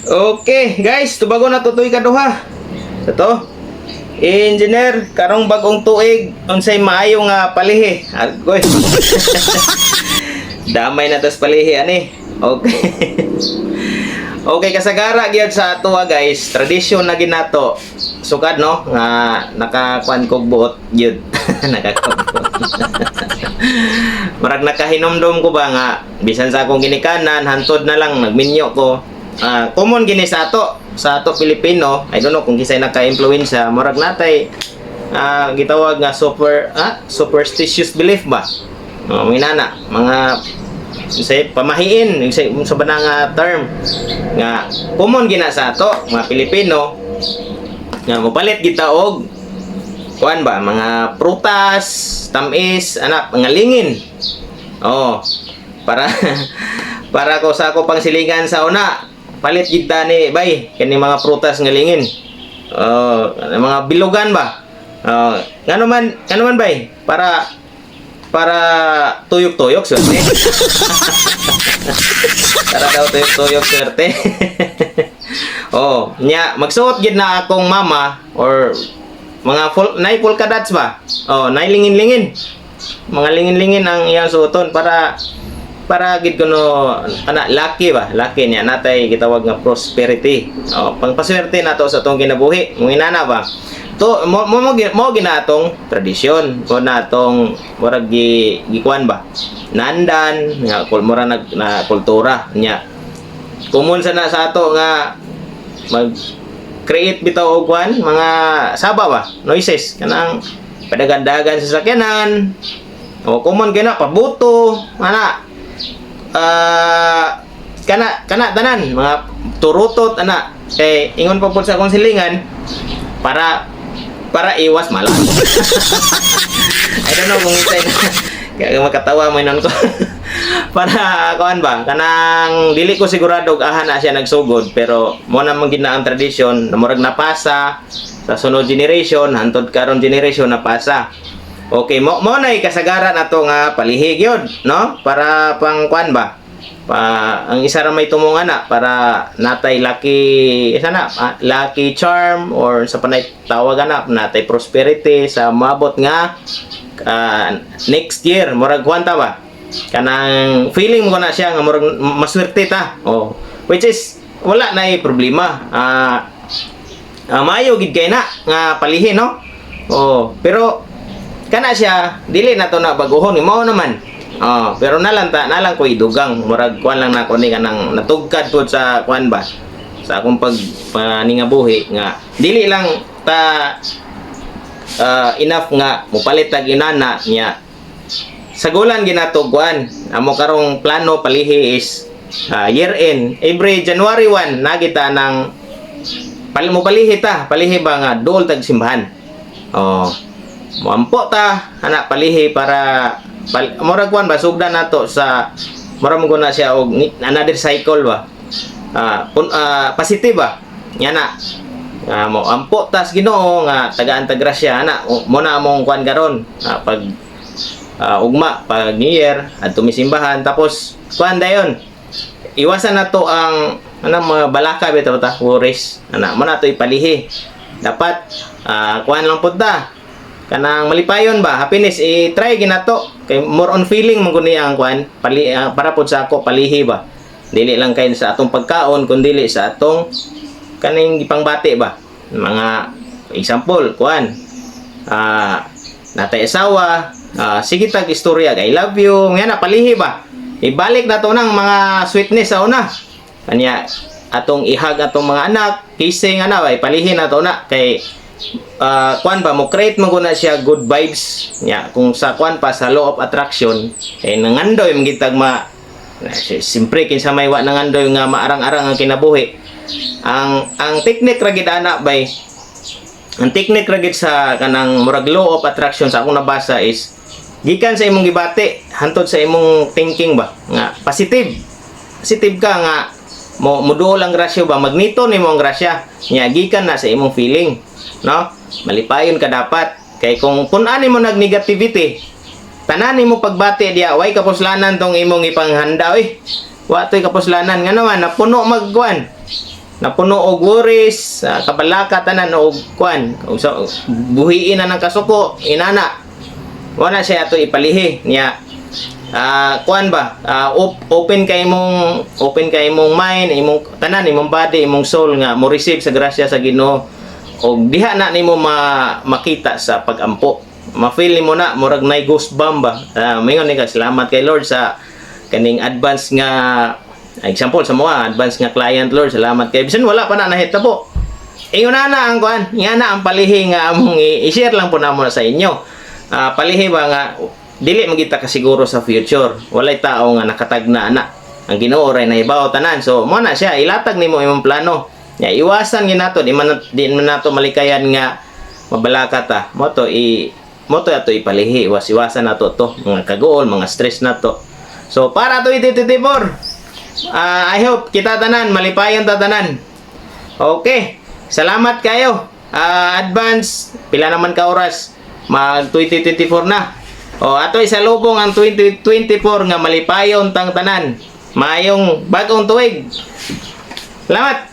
Okay, guys, tubago na tutoy kaduha. Ito. Engineer, karong bagong tuig, unsay maayo nga palihi? Agoy. Damay na tas palihi ani. Okay. Okay, kasagara gyud sa atoa, guys, tradisyon na ginato. Sukad no nga nakakuan kog buot gyud. Nakakuan buot. Marag nakahinomdom ko ba nga bisan sa akong ginikanan, hantod na lang nagminyo ko. Ah, common gini sa ato Pilipino. I don't know kung kinsay naka-influensya, murag natay gitawag nga superstitious belief ba. Oh, mga nana, mga say pamahiin sa ba na nga term nga common gina sa ato mga Pilipino nga mopalit kita og kuan ba, mga prutas, tamis anak, mga lingin. Oh, para para ko sa ako pang silingan sa una, palit gid ta ni bay kani mga prutas nga lingin. Oh, mga bilugan ba. Oh, ngano man bay, para para tuyok-tuyok swerte. Para daw tuyok-tuyok swerte. Oh, nya magsuot gid na akong mama or mga full nay polka dots ba. Oh, nay lingin-lingin. Mga lingin-lingin ang iyang suoton para para gid kuno ana lucky ba, lucky niya, natay gitawag nga prosperity. Oh, pangpaswerte nato sa atong kinabuhi, mga inana ba. To mo ginatong tradisyon mo natong murag gi gikuan ba, nandan nga mura nag na kultura niya. Common sa na sa ato nga mag create bitaw og kuan, mga saba ba, noises, kanang padagandagan sa sakyanan. O common kay na pabuto ana, kana kana tanan mga turutot ana, kay ingon pa pud sa akong silingan para para iwas malas. I don't know kung isay na kaya makatawa mo inon ko para kuan ba, kanang dili ko sigurado og aha na siya nagsugod, pero mo na man gid na ang tradisyon na murag napasa sa sunod generation hantod karon generation napasa. Okay, mo mo na kasagaran ato nga palihig yun, no? Para pang kuan ba? Pa, ang isa ra may tumong ana para natay lucky isa na lucky charm or sa panay tawag ana, natay prosperity sa maabot nga next year. Murag kuan ta ba, kanang feeling mo na siya nga murag maswerte ta. Oh, which is wala na problema. Maayo gid kay na nga palihi, no? Oh, pero kana siya dili na to na baguhon, mao naman. Oh, pero nalang ta nalang ko idugang, murag kuan lang nako ni, kanang natugkad pod sa kuan ba, sa akong pag paningabuhi nga dili lang ta enough nga mupalit tag inana niya. Sagulan ginato kuan amo karong plano palihi is year end, every January 1 nagita ng mo palihi ta, palihi ba nga dool tag simbahan. Oh, moampo ta ana, palihi para murag kuan ba, sugdan nato sa murag mo na siya og another cycle ba. Positive ba nya na nga mo ampo tas Ginoo nga tagaan ta grasya ana. Mo na among kuan karon, pag ugma, pag New Year, adto mi simbahan, tapos kuan dayon, iwasan na to ang anang mga balaka bitaw ta, worries ana. Mo na to ipalihi. Dapat kuan lang pud ta, kanang malipayon ba, happiness, i-try ginato kay more on feeling man guni ang kuan para pud sa ako palihi ba. Dili lang kay sa atong pagkaon kun dili sa atong kaning gipangbati ba. Mga example, kuan, natay asawa, sige tag istorya, "I love you," nga na palihi ba. Ibalik na to ng mga sweetness sa una kanya, atong ihag atong mga anak, kissing ana ba, ipalihi na to na kay kuan ba, mo create man guna siya good vibes nya. Kung sa kuan pa, sa law of attraction, kay nangandoy man gitag ma siyempre kinsa may wa nangandoy nga maarang-arang ang kinabuhi? Ang technique ra gid ana bay, ang technique ra gid sa kanang murag law of attraction sa akong nabasa is gikan sa imong gibati hantod sa imong thinking ba nga positive, positive ka nga mo muduol ang grasya ba, magnito nimo ang grasya nya gikan na sa imong feeling, no? Malipayon ka dapat kay kung pun-an nimo nag negativity, tanan nimo pagbati diya, way kapuslanan tong imong ipanghanda oy. Wa toy kapuslanan nga naman napuno magkuan. Napuno og worries, kabalaka tanan og kuan, og sa buhiin na ng kasuko, inana. Wala siya ato ipalihi niya. Kuan ba? Open kay imong mind, imong tanan, imong body, imong soul nga mo receive sa grasya sa Ginoo og diha na nimo makita sa pagampo. Ma-feel nimo na murag nay goosebump ba. Mingon ni ka, "Salamat kay Lord sa kaning advance nga," example sa mga advance nga client, "Lord, salamat kay bisan wala pa na nahitabo." Ingon na na ang kuan, nga na ang palihi nga among i-share lang po namo na sa inyo. Palihi ba nga dili magita kasiguro sa future. Walay tao nga nakatagna ana. Ang Ginoo ray nahibaw tanan. So mo na siya ilatag nimo imong plano. Ya, iwasan gyud nato, di man nato malikayan nga mabalaka ta. Mo to ato ipalihi, iwas-iwasan nato to, mga kaguol, mga stress nato. So para 2024, I hope kita tanan malipayon ta tanan. Okay. Salamat kayo. Advance pila naman ka oras, mag 2024 na. O ato isalubong ang 2024 nga malipayon tang tanan. Maayong bag-ong tuig. Salamat.